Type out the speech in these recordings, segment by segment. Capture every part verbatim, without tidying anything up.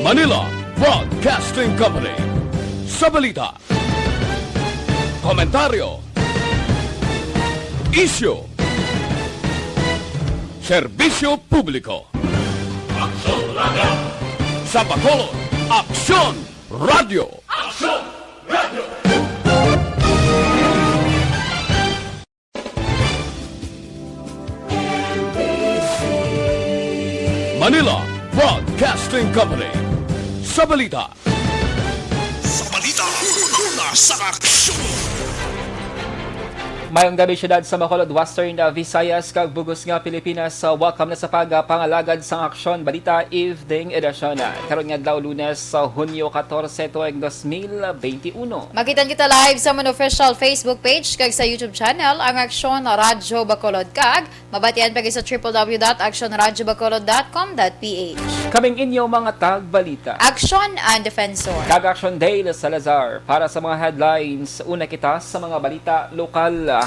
Manila Broadcasting Company. Sa balita, komentaryo, isyu, serbisyo publiko. Aksyon Radio! Sa Bacolod, Aksyon Radio! Aksyon Radio! Manila Broadcasting Company. Sa balita. Sa balita, una sa aksyon. Mayong gabi, siyudad sa Bacolod, Western Visayas, kag bug-os nga Pilipinas. Welcome na sa pagpangalagad sang Aksyon Balita Evening Edition. Karon nga adlaw, Lunes, sa Hunyo katorse, tuig dos mil benti uno. Makita kita live sa amon official Facebook page kag sa YouTube channel, ang Aksyon Radyo Bacolod, kag mabatian pa gid sa triple W dot action radyo bacolod dot com dot P H. Kaming inyo mga tagbalita, Aksyon and Defensor, kag Aksyon Dale Salazar. Para sa mga headlines, una kita sa mga balita lokal.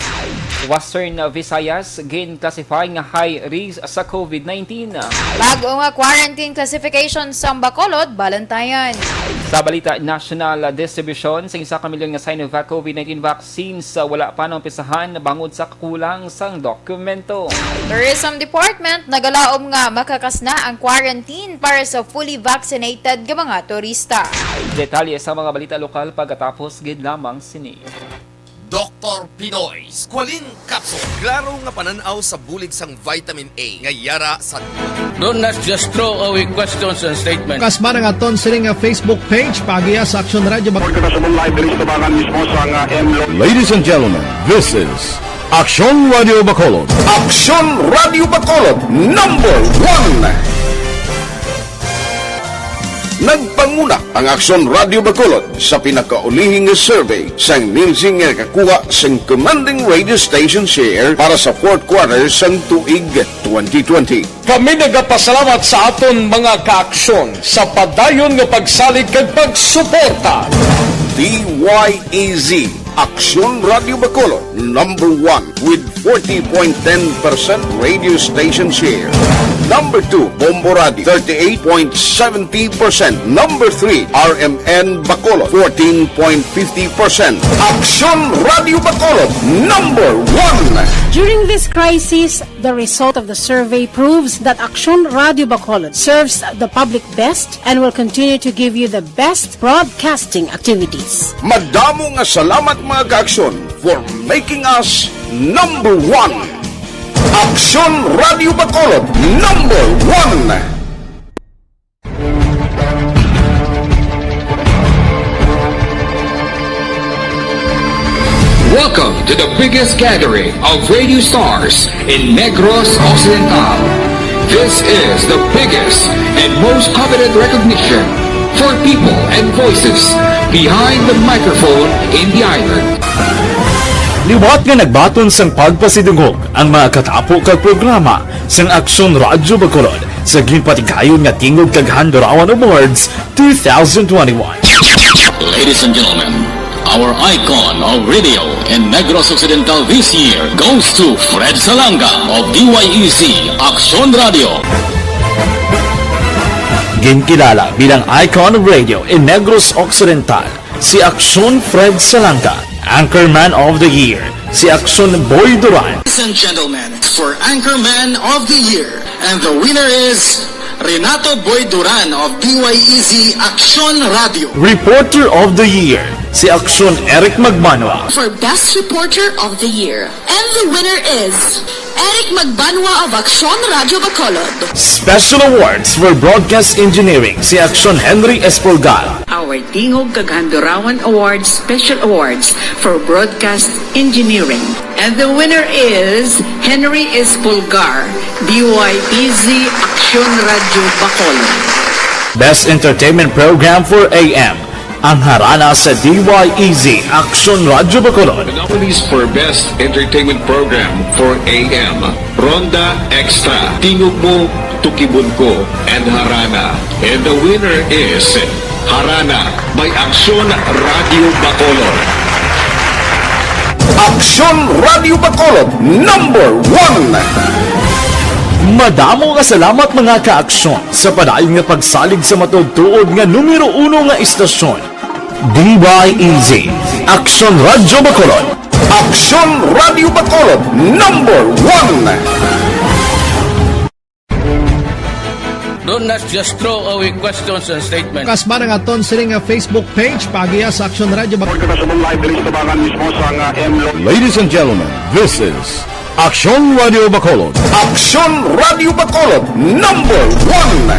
Western Visayas gin-classify nga high risk sa COVID nineteen. Bag-o nga quarantine classification sang Bacolod, Balantayan. Sa balita national, distribution sing isa ka milyon nga Sinovac COVID nineteen vaccines, ah, wala pa naumpisahan bangod sa kakulang sang dokumento. Tourism Department nagalaom nga makakas na ang quarantine para sa fully vaccinated nga mga turista. Detalye sa mga balita lokal pagkatapos gid lamang sini. Doktor Pinoy Squalene Capsule. Klaro nga panan-aw sa bulig sang vitamin A nga yara sa Don't not just throw away questions and statements. Kasma nga aton sini nga Facebook page, paagiha sa Aksyon Radyo Bac- Pagkakasabong live diri sa tabangan mismo sa nga M Lo- Ladies and gentlemen, this is Aksyon Radio Bacolod. Aksyon Radio Bacolod, number one. Nagpanguna ang Aksyon Radio Bacolod sa pinakaulihi nga survey sang Nielsen nga nakakuha sang commanding radio station share para sa fourth quarter sang tuig twenty twenty. Kami nagapasalamat sa aton mga kaaksyon sa padayon nga pagsalig kag pagsuporta. D Y E Z, Aksyon Radio Bacolod, number one with forty point ten percent radio station share. Number two, Bombo Radio, thirty-eight point seventy percent. Number three, R M N Bacolod, fourteen point fifty percent. Aksyon Radio Bacolod, number one. During this crisis, the result of the survey proves that Aksyon Radio Bacolod serves the public best and will continue to give you the best broadcasting activities. Madamo nga salamat, mga kaaksyon, for making us number one. Aksyon Radio Bacolod, number one. Welcome to the biggest gathering of radio stars in Negros Occidental. This is the biggest and most coveted recognition for people and voices behind the microphone in the island. Liwat nga nagbaton sang pagpasidungog ang mga katapo kag programa sang Aksyon Radyo Bacolod sa ginpatigayon nga Tingog kag Handurawan Awards two thousand twenty-one. Ladies and gentlemen, our icon of radio in Negros Occidental this year goes to Fred Salanga of D Y E Z Aksyon Radio. Ginkilala bilang icon of radio in Negros Occidental si Aksyon Fred Salanga, Anchorman of the Year si Aksyon Boy Duran. Ladies and gentlemen, for Anchorman of the Year, and the winner is Renato Boy Duran of D Y E Z Aksyon Radio. Reporter of the Year si Aksyon Eric Magbanwa. For Best Reporter of the Year, and the winner is Eric Magbanwa of Aksyon Radio Bacolod. Special Awards for Broadcast Engineering si Aksyon Henry Espolgar. Our Tingog kag Handurawan Awards Special Awards for Broadcast Engineering. And the winner is Henry Espolgar, D Y E Z Aksyon Radio Bacolod. Best Entertainment Program for A M, ang Harana sa D Y E Z Aksyon Radio Bacolod. The nominees for Best Entertainment Program for A M, Ronda Extra, Tingog Mo, Tukibon Ko, and Harana. And the winner is Harana by Aksyon Radio Bacolod. Aksyon Radio Bacolod, number one. Madamo nga salamat, mga ka-aksyon, sa padayon nga pagsalig sa matuod-tuod nga numero uno nga istasyon, D Y E Z, Aksyon Radyo Bacolod. Aksyon Radyo Bacolod, number one. Don't just throw away questions and statements. Kasman ang aton sining nga Facebook page, paagiha sa Aksyon Radyo Bacolod. Kita sa live diri sa tabangan mismo sa nga M Lo- Ladies and gentlemen, this is Aksyon Radyo Bacolod. Aksyon Radyo Bacolod, number one.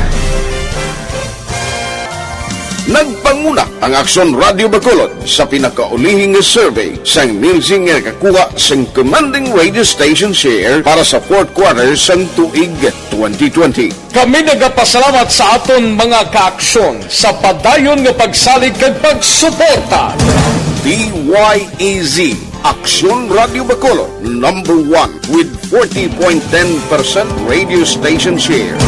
Nagpanguna ang Aksyon Radyo Bacolod sa pinakaulihi nga survey sang Nielsen nga nakakuha sang commanding radio station share para sa fourth quarter sang tuig twenty twenty. Kami nagapasalamat sa aton mga kaaksyon sa padayon nga pagsalig kag pagsuporta. D Y E Z, Aksyon Radyo Bacolod, number one with forty point ten percent radio station share.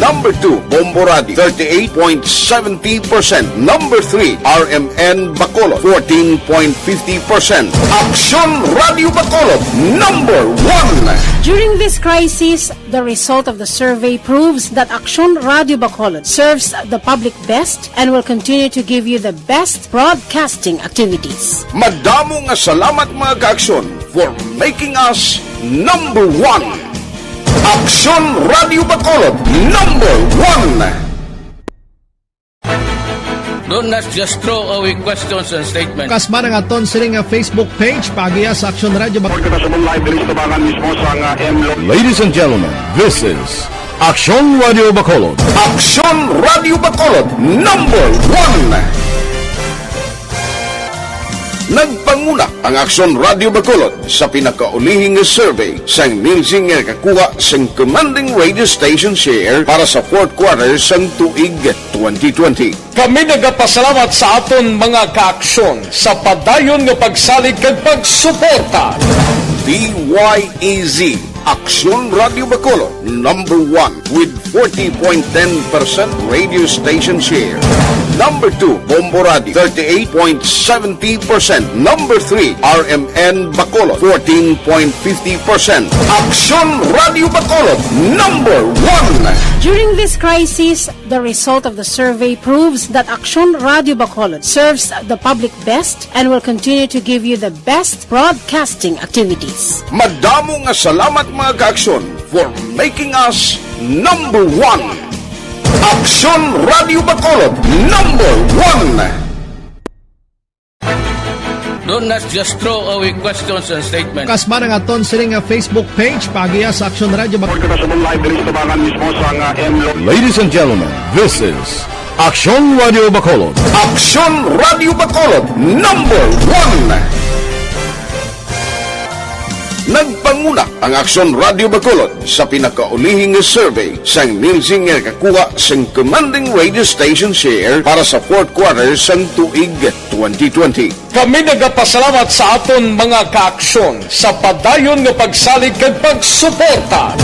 Number two, Bombo Radio, thirty-eight point seventy percent. Number three, R M N Bacolod, fourteen point fifty percent. Aksyon Radyo Bacolod, number one. During this crisis, the result of the survey proves that Aksyon Radyo Bacolod serves the public best and will continue to give you the best broadcasting activities. Madamo nga salamat, mga kaaksyon, for making us number one. Aksyon Radyo Bacolod, number one. Don't just throw away questions and statements. Kasman ang aton sining nga Facebook page, paagiha sa Aksyon Radyo Bacolod. Kita sa live diri sa tabangan mismo sa nga M Lo- Ladies and gentlemen, this is Aksyon Radyo Bacolod. Aksyon Radyo Bacolod, number one. Nagpanguna ang Aksyon Radyo Bacolod sa pinakaulihi nga survey sang Nielsen nga nakakuha sang commanding radio station share para sa fourth quarter sang tuig twenty twenty. Kami nagapasalamat sa aton mga kaaksyon sa padayon nga pagsalig kag pagsuporta. D Y E Z, Aksyon Radyo Bacolod, number one with forty point ten percent radio station share. Number two, Bombo Radio, thirty-eight point seventy percent. Number three, R M N Bacolod, fourteen point fifty percent. Aksyon Radyo Bacolod, number one. During this crisis, the result of the survey proves that Aksyon Radyo Bacolod serves the public best and will continue to give you the best broadcasting activities. Madamo nga salamat, mga kaaksyon, for making us number one. Aksyon Radyo Bacolod, number one. Don't just throw away questions and statements. Kasman ang aton sining nga Facebook page, paagiha sa Aksyon Radyo Bacolod. Kita sa live diri sa tabangan mismo sa nga M Lo- Ladies and gentlemen, this is Aksyon Radyo Bacolod. Aksyon Radyo Bacolod, number one. Nagpanguna ang Aksyon Radyo Bacolod sa pinakaulihi nga survey sang Nielsen nga nakakuha sang commanding radio station share para sa fourth quarter sang tuig twenty twenty. Kami nagapasalamat sa aton mga kaaksyon sa padayon nga pagsalig kag pagsuporta.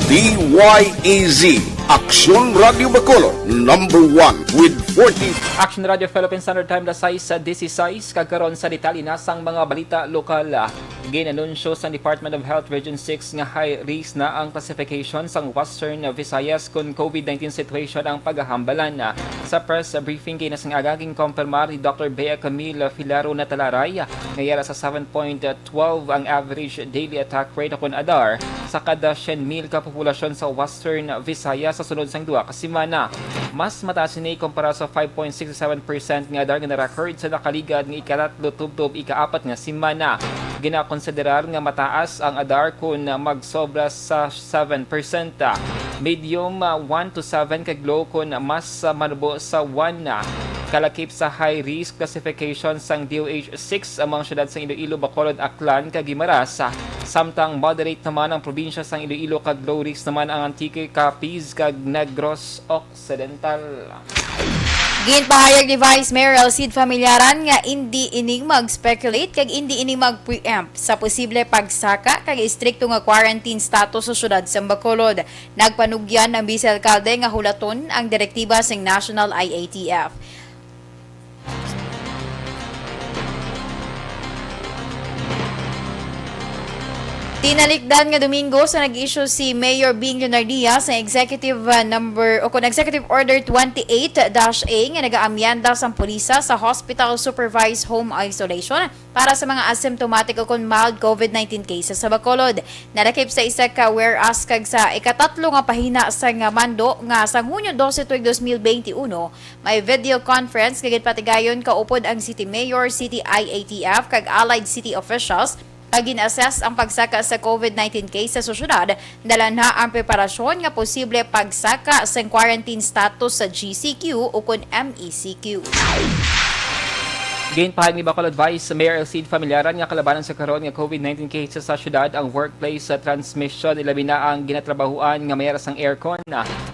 D Y E Z, Aksyon Radyo Bacolod, number one with forty. Action Radio Philippines Standard Time, alas sais disisays, kag karon sa detalye na sang mga balita lokal. Ginanunsyo sang Department of Health Region six nga high risk na ang classification sang Western Visayas kon COVID nineteen situation ang pagahambalan. Sa press briefing kay nasang aga, ginkompirmar ni Doctor Bea Camille Filaro Natalaray nga yara sa seven point twelve ang average daily attack rate kon ADAR sa kada syen mil ka populasyon sa Western Visayas sa sunod sang duha ka semana. Mas mataas ini kumpara sa five point six seven percent nga ADAR nga na-record sa nakaligad nga ikatatlo tubtob ikaapat nga semana. Ginakonsiderar nga mataas ang ADAR kon magsobra sa seven percent, medium, ah, one to seven, kag low kon mas, ah, manubo sa one. Kalakip sa high risk classification sang D O H six ang mga syudad sang Iloilo, Bacolod, Aklan, kag Guimaras, samtang moderate naman ang probinsya sang Iloilo kag low risk naman ang Antique, Capiz, kag Negros Occidental. Ginpahayag ni Vice Mayor Alcide Familiaran nga indi ini mag-speculate kag indi ini mag-preempt sa posible pagsaka kag istrikto nga quarantine status sa siyudad sa Bacolod. Nagpanugyan ang Vice Alcalde nga hulaton ang direktiba sang National I A T F. Tinalikdan nga Domingo sa nag-issue si Mayor Bing Leonardia sa Executive, uh, Number o kon Executive Order twenty-eight dash A nga nagaamyenda sang pulisa sa Hospital Supervised Home Isolation para sa mga asymptomatic o kon mild COVID nineteen cases sa Bacolod. Nalakip sa isa ka whereas kag sa ikatatlo nga pahina sang mando nga sang Hunyo dose tuig dos mil benti uno, may video conference nga ginpatigayon kaupod ang City Mayor, City I A T F, kag allied city officials, kag gin-assess ang pagsaka sa COVID nineteen case sa syudad. Nalanha ang preparasyon nga posible pagsaka sang quarantine status sa G C Q o kon M E C Q. Ginpahayag ni Bacolod Vice Mayor Elcid Familiaran nga kalabanan sa karon nga COVID nineteen cases sa syudad ang workplace sa transmission, ilabi na ang ginatrabahuan nga may aras sang aircon.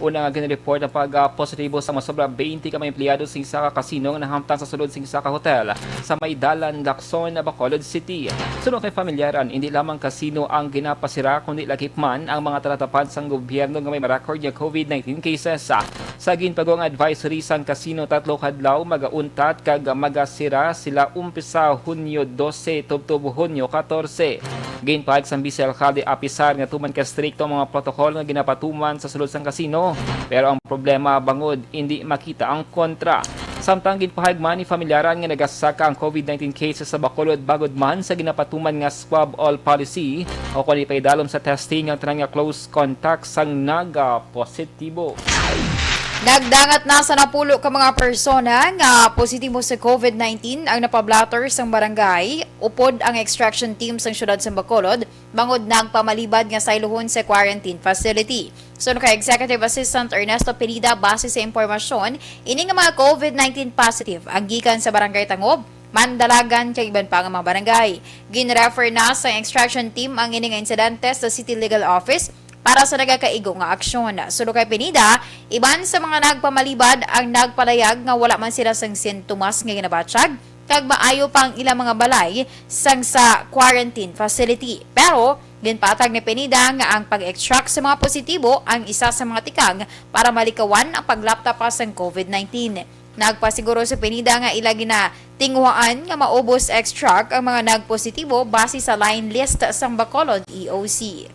Una nga gin-report ang pag-positibo sa masobra twenty ka mga empleyado sing isa ka kasino nga nahamtang sa sulod sing isa ka hotel sa may Dalan, Lacson, Bacolod City. Suno kay Familiaran, hindi lamang kasino ang ginapasira, kundi lakip man ang mga talatapad sang gobyerno nga may marakord nga COVID nineteen cases. Sa ginpagong advisory sang kasino, tatlo ka adlaw magauntat kag magasira sila umpisa Hunyo dose tubtob Hunyo katorse. Ginpahayag sang Vice Alcalde Apisar nga tuman ka strikto ang mga protocol nga ginapatuman sa sulod sang kasino, pero ang problema bangod indi makita ang kontra. Samtang ginpahayag man ni Familiaran nga nagasaka ang COVID nineteen cases sa Bacolod bangod man sa ginapatuman nga swab all policy o kon ipaidalom sa testing ang tanan nga close contact sang naga-positibo. Nagdangat na sa napulo ka mga persona nga positibo sa COVID nineteen ang napablatter sang barangay upod ang extraction team sang siyudad sang Bacolod, bangod nagpamalibad nga saylohon sa quarantine facility. Suno kay Executive Assistant Ernesto Pineda, base sa impormasyon, ini nga mga COVID nineteen positive ang gikan sa Barangay Tangob, Mandalagan, kag iban pa nga mga barangay. Gin-refer na sa extraction team ang ini nga insidente sa City Legal Office para sa nagakaigo nga aksyon. Suno kay Pineda, iban sa mga nagpamalibad ang nagpalayag nga wala man sila sang sintomas nga ginabatyag, kag maayo pa ang ilang mga balay sang sa quarantine facility. Pero ginpatag ni Pineda nga ang pag-extract sa mga positibo ang isa sa mga tikang para malikawan ang paglapta pa sang COVID nineteen. Nagpasiguro si Pineda nga ila ginatinguhaan nga maubos extract ang mga nagpositibo base sa line list sang Bacolod E O C.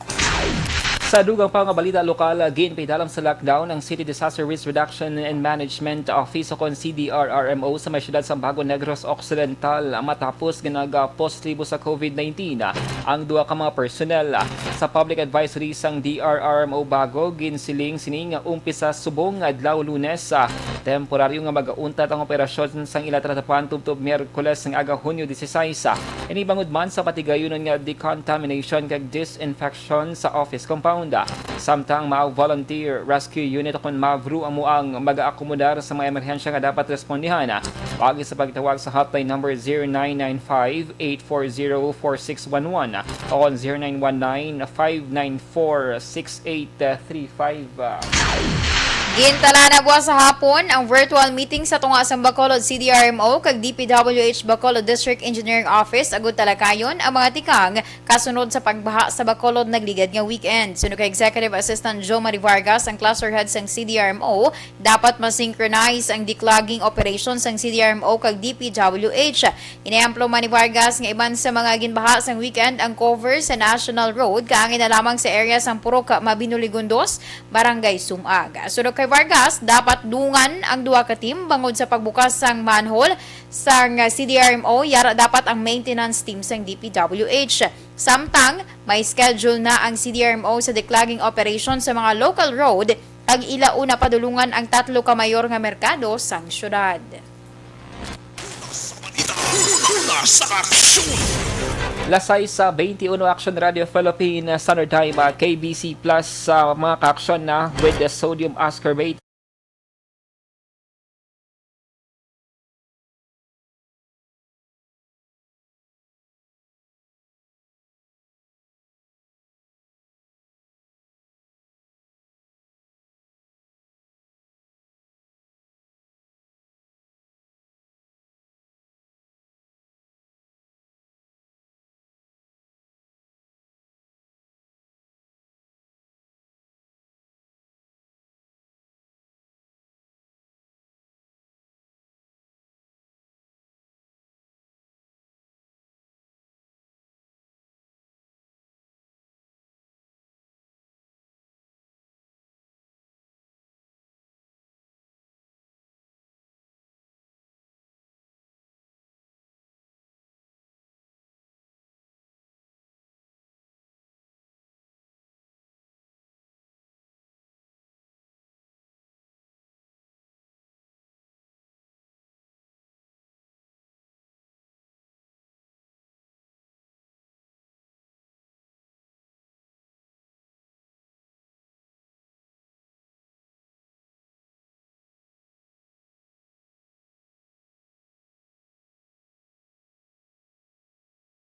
Sa dugang pa nga balita lokal, ginpaidalam sa lockdown ang City Disaster Risk Reduction and Management Office o kon C D R R M O sa may siyudad sa Bago, Negros Occidental, matapos nga nagapositibo sa COVID nineteen ang duha ka mga personnel. Sa public advisory sang D R R M O Bago, ginsiling sini nga umpisa subong nga adlaw Lunes, ah, temporaryo nga magauntat ang operasyon sang ila tratapan tubtob Miyerkules nga aga Hunyo dieciséis. Ini bangod man sa patigayunon nga decontamination kag disinfection sa office compound. Samtang MAV Volunteer Rescue Unit o kon MAVRU amo ang mag-aakomodar sa mga emerhensya nga dapat respondihan, paagi sa pagtawag sa hotline number zero nine nine five, eight four zero, four six one one o kon zero nine one nine, five nine four, six eight three five. Gintala na buwas sa hapon ang virtual meeting sa tunga sang Bacolod C D R M O kag D P W H Bacolod District Engineering Office agud talakayon ang mga tikang kasunod sa pagbaha sa Bacolod nagligad nga weekend. Suno kay Executive Assistant Joe Marie Vargas, ang cluster head sang C D R M O, dapat ma-synchronize ang declogging operation sang C D R M O kag D P W H. Inehemplo man ni Vargas nga iban sa mga ginbaha sang weekend ang cover sa National Road, kaangay na lamang sa area sang Purok Mabinuligundos, Barangay Sumag. Suno kay Vargas, dapat dungan ang duha ka team bangod sa pagbukas sang manhole sang C D R M O, yara dapat ang maintenance team sang D P W H. Samtang may schedule na ang C D R M O sa declogging operation sa mga local road, kag ila una padulungan ang tatlo ka mayor nga merkado sang syudad. Una sa aksyon. Las sais sa twenty-one, Action Radio Philippines, Standard Time, ah, K B C Plus, sa mga kaaksyon na with the sodium ascorbate.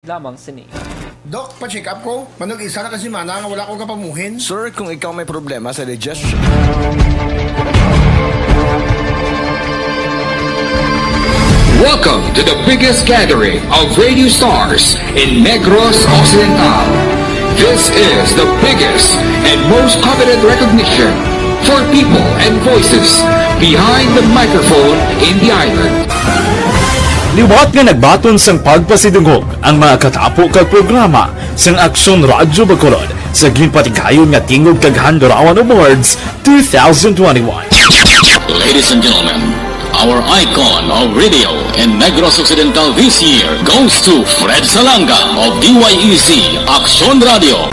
lamang sini. Doc, pa-check up ko. Manug isa na ka semana nga wala ko kapamuhin. Sir, kung ikaw may problema sa digestion. Welcome to the biggest gathering of radio stars in Negros Occidental. This is the biggest and most coveted recognition for people and voices behind the microphone in the island. Liwat nga nagbaton sang pagpasidungog ang mga katapo kag programa sang Aksyon Radyo Bacolod sa ginpatigayon nga Tingog kag Handurawan Awards two thousand twenty-one. Ladies and gentlemen, our icon of radio in Negros Occidental this year goes to Fred Salanga of D Y E Z Aksyon Radio.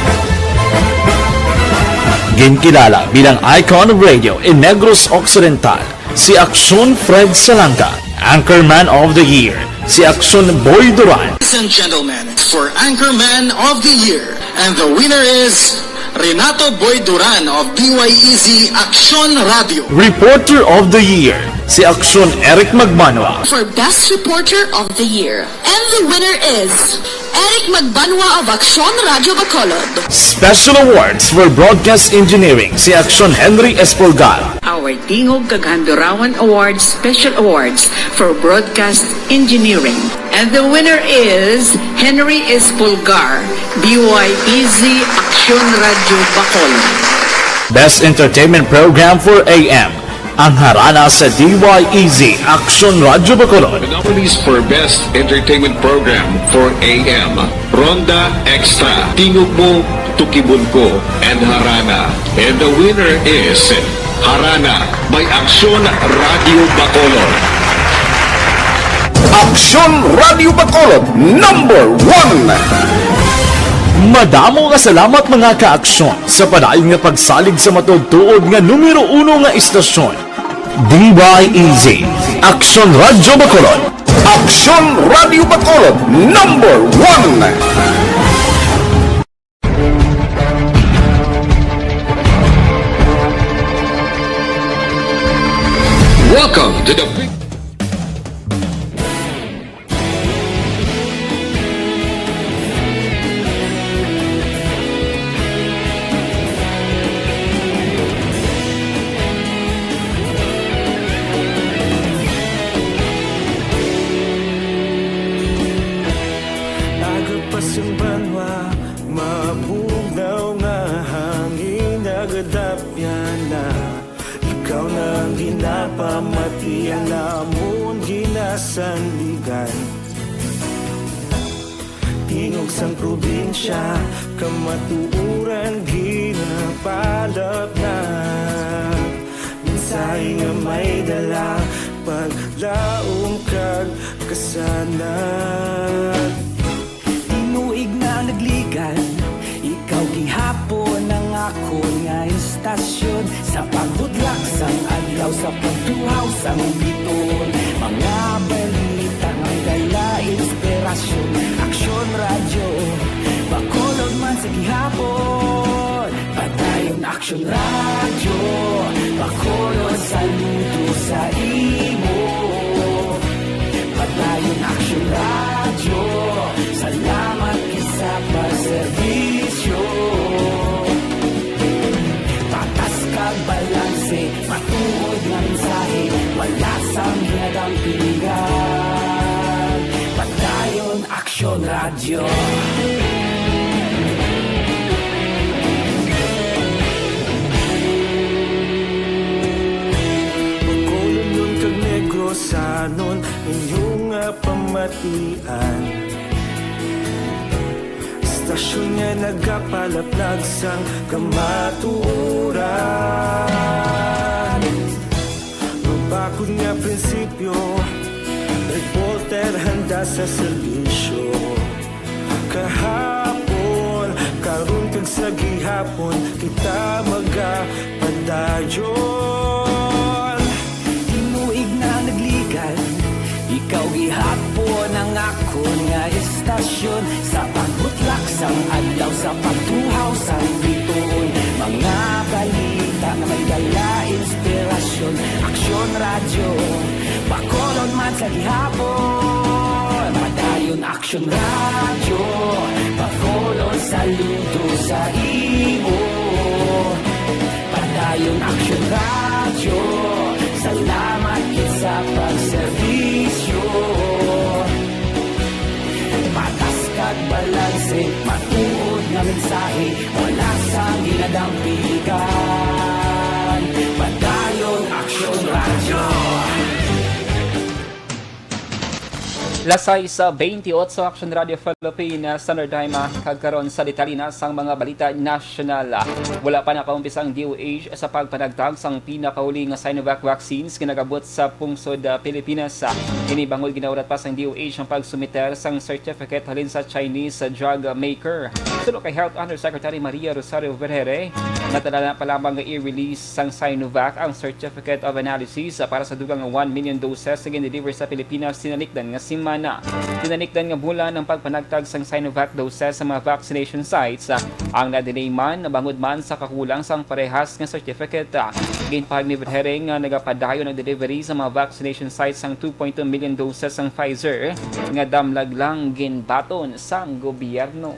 Ginkilala bilang icon of radio in Negros Occidental si Aksyon Fred Salanga, Anchorman of the Year si Aksyon Boy Duran. Ladies and gentlemen, for Anchorman of the Year, and the winner is Renato Boy Duran of D Y E Z Aksyon Radio. Reporter of the Year si Aksyon Eric Magbanwa. For Best Reporter of the Year, and the winner is Eric Magbanwa of Aksyon Radyo Bacolod. Special Awards for Broadcast Engineering si Aksyon Henry Espolgar. Our Tingog kag Handurawan Awards Special Awards for Broadcast Engineering. And the winner is Henry Espolgar, D Y E Z Aksyon Radyo Bacolod. Best Entertainment Program for A M, ang harana sa D Y E Z Aksyon Radyo Bacolod. The nominees for Best Entertainment Program for A M, Ronda Extra, Tingog Mo, Tukibon Ko, and Harana. And the winner is Harana by Aksyon Radyo Bacolod. Aksyon Radyo Bacolod, number one. Madamo nga salamat, mga ka-aksyon, sa padayon nga pagsalig sa matuod-tuod nga numero uno nga istasyon, D Y E Z, Aksyon Radyo Bacolod. Aksyon Radyo Bacolod, number one. Welcome to the big Aga pa sang banwa, mabugnaw nga hangin nagadapyan na. Ikaw na ang ginapamati, ang amon ginasandigan. Tingog sang probinsya, kamatuoran ginapalapnag. Mensahe nga may dala, paglaom kag kasanag. Tinuig na nagligan, ikaw gihapon ang akon nga istasyon. Sa pagbudlak sang adlaw, sa pagtuhaw sang biton, mga balita nga dala inspirasyon. Aksyon Radyo Bacolod man sa gihapon. Padayon Aksyon Radyo Bacolod, saludo sa imo. Padayon Aksyon Radyo, salamat gid sa pagserbisyo. Patas kag balanse, matuod nga mensahe, wala sang hinadampingan. Padayon Aksyon Radyo. Bacolodnon kag Negrosanon, inyo nga pamatian. Istasyon nga nagapalaplag sang kamatuoran. Mabakod nga prinsipyo, reporter handa sa serbisyo. Kahapon, karon kag sa gihapon, kita magapadayon. Tinuig na nagligan, ikaw gihapon ang akon nga istasyon. Sa pagbutlak sang adlaw, sa pagtuhaw sang bituon, mga balita nga may dala inspirasyon. Aksyon Radyo Bacolod man sa gihapon, padayon Action Radio, pa-follow, saludo sa imo. Padayon Action Radio, salamat gid sa pagserbisyo. Patas kag balanse, matuod nga mensahe, wala sang ginadampigan. Padayon Action Radio. Las sais sa twenty-eight, Action Radio Philippines, Standard Time, ah, kag karon sa detalye na sang mga balita nasyonal. Wala pa nakaumpisa ang D O H sa pagpanagtag sang pinakauli nga Sinovac vaccines nga nag-abot sa pungsod, ah, Pilipinas. Ini bangod ginaurat pa sang D O H ang pagsumiter sang certificate halin sa Chinese, ah, drug maker. Suno kay Health Undersecretary Maria Rosario Vergeire, natala na pa lamang nga i-release sang Sinovac ang Certificate of Analysis para sa dugang nga one million doses nga gin-deliver sa Pilipinas tinalikdan nga semana. Tinalikdan nga bulan ang pagpanagtag sang Sinovac doses sa mga vaccination sites, ang na-delay man bangod man sa kakulang sang parehas nga certificate. Ginpahayag ni Vergeire nga nagapadayon ang delivery sa mga vaccination sites sang two point two million doses sang Pfizer nga damlag lang ginbaton sang gobyerno.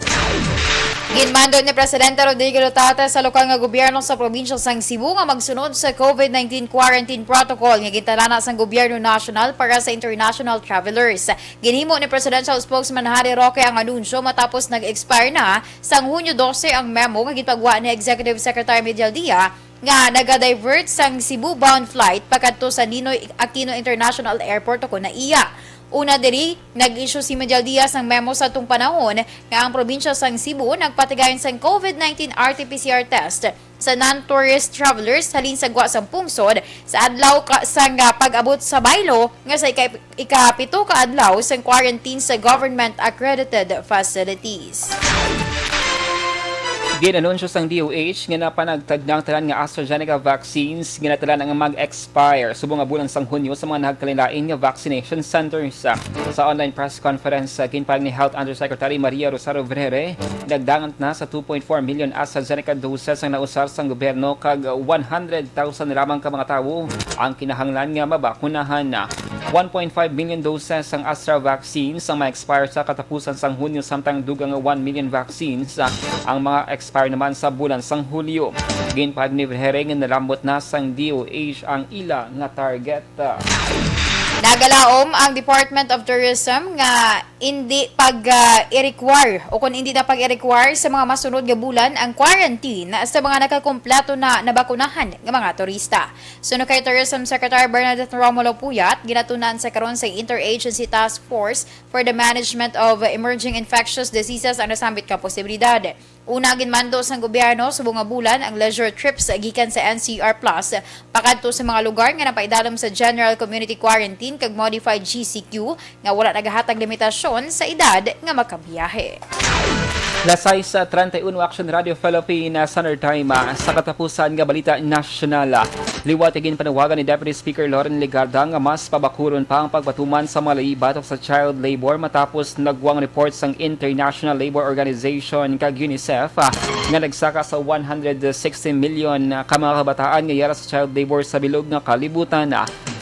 Ginmando ni Presidente Rodrigo Duterte sa lokal nga gobyerno sa probinsya sang Cebu nga magsunod sa COVID nineteen quarantine protocol nga gintalana sang gobyerno nasyonal para sa international travelers. Ginhimo ni Presidential Spokesman Harry Roque ang anunsyo matapos nag-expire na sang Hunyo dose ang memo nga gipagwa ni Executive Secretary Miguel Dia nga naga-divert sang Cebu-bound flight pakadto sa Ninoy Aquino International Airport ukon NAIA. Una diri, nag-issue si Miguel Diaz sang memo sa atong panahon nga ang probinsya sang Cebu nagpatigayon sang COVID nineteen R T P C R test sa non-tourist travelers halin sa gwa sang pungsod sa adlaw ka, sang, ah, pag-abot sa baylo nga sa ika, ikapito ka adlaw sang quarantine sa government-accredited facilities. Gin-anunsyo sang D O H nga napanagtag na ang tanan nga AstraZeneca vaccines nga natala na nga mag-expire subong nga bulan sang Hunyo sa mga nagkalainlain nga vaccination centers. Sa online press conference, ginpahayag ni Health Undersecretary Maria Rosario Vergeire, nagdangat na sa two point four million AstraZeneca doses ang nausar sang gobyerno kag one hundred thousand lamang ka mga tawo ang kinahanglan nga mabakunahan. One point five million doses sang Astra vaccine sang ma-expire sa katapusan sang Hunyo, samtang dugang nga one million vaccines, ah, ang ma-expire naman sa bulan sang Hulyo. Ginpahayag ni Vergeire nga nalambot na sang D O H ang ila nga target. Nagalaom ang Department of Tourism nga hindi pag, ah, i-require o kung hindi na pag-i-require sa mga masunod nga bulan ang quarantine sa mga nakakumpleto na nabakunahan nga mga turista. Suno kay Tourism Secretary Bernadette Romulo Puyat, ginatunan sa karon sa Interagency Task Force for the Management of Emerging Infectious Diseases ang nasambit nga posibilidad. Una, ginmando sang gobyerno subong nga bulan ang leisure trips gikan sa N C R Plus pakadto sa mga lugar nga napaidalom sa General Community Quarantine kag Modified G C Q nga wala nagahatag limitasyon sa edad nga makabiyahe. Las sais treinta y uno, Action Radio Philippines, Standard Time, ah, sa katapusan nga balita nasyonal. Liwat nga ginpanawagan ni Deputy Speaker Loren Legarda nga mas pabakuron pa ang pagpatuman sa mga layi batok sa child labor matapos nagwa ang report sang International Labor Organization kag UNICEF, ah, nga nagsaka sa one hundred sixty million ka mga kabataan nga yara sa child labor sa bilog nga kalibutan.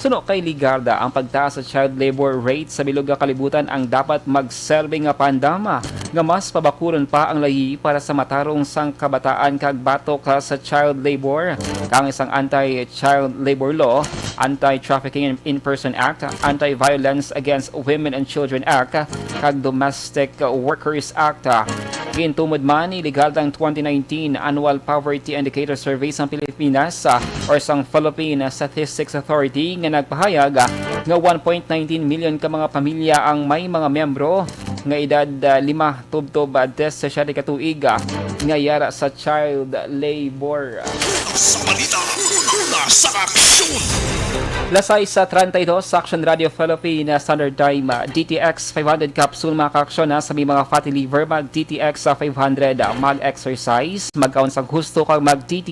Suno kay Legarda, ang pagtaas sa child labor rate sa bilog nga kalibutan ang dapat magserbi nga pandama nga mas pabakuron pa ang layi para sa matarong sang kabataan kag batok sa child labor. Kang isang anti-child labor law, Anti-Trafficking in, in Person Act, Anti-Violence Against Women and Children Act, kag Domestic Workers Act. Gintumod man ni Legarda ang twenty nineteen Annual Poverty Indicator Survey sang Pilipinas, ah, or sang Philippine Statistics Authority nga nagpahayag, ah, nga one point nineteen million ka mga pamilya ang may mga miyembro nga edad, ah, lima tubtob, ah, diyes siyete ka tuig, ah, nga yara sa child labor. Sa balita, una sa aksyon. Las sais treinta y dos, Action Radio Philippines, Standard Time, ah, D T X five hundred capsule, mga kaaksyon, ha, sa may mga fatty liver, mag D T X five hundred, ah, mag-exercise, magkaon sa gusto, kag mag D T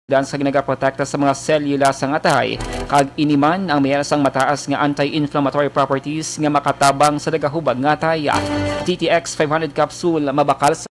dan sa nagaprotekta sa mga selula sang atay, kag ini man ang may sang mataas nga anti-inflammatory properties nga makatabang sa nagahubag nga atay. D T X five hundred capsule mabakal sa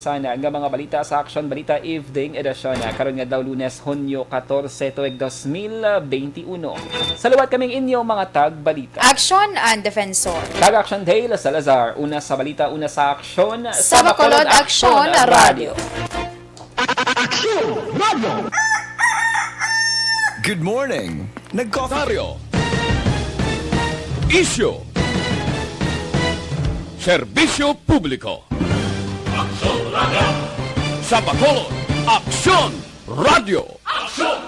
sana nga mga balita sa Aksyon Balita Evening Edition, ah, karon nga daw Lunes, Hunyo katorse, tuig dos mil benti uno. Sa liwat kaming inyo mga tagbalita. Aksyon and Defensor. Kag Aksyon Dale Salazar, una sa balita, una sa aksyon, Sa Bacolod, Aksyon Radio. Aksyon Radio. Good morning. Nagkomentaryo. Isyu. Serbisyo publiko. Aksyon Radio. Sa Bacolod, Aksyon Radio. Aksyon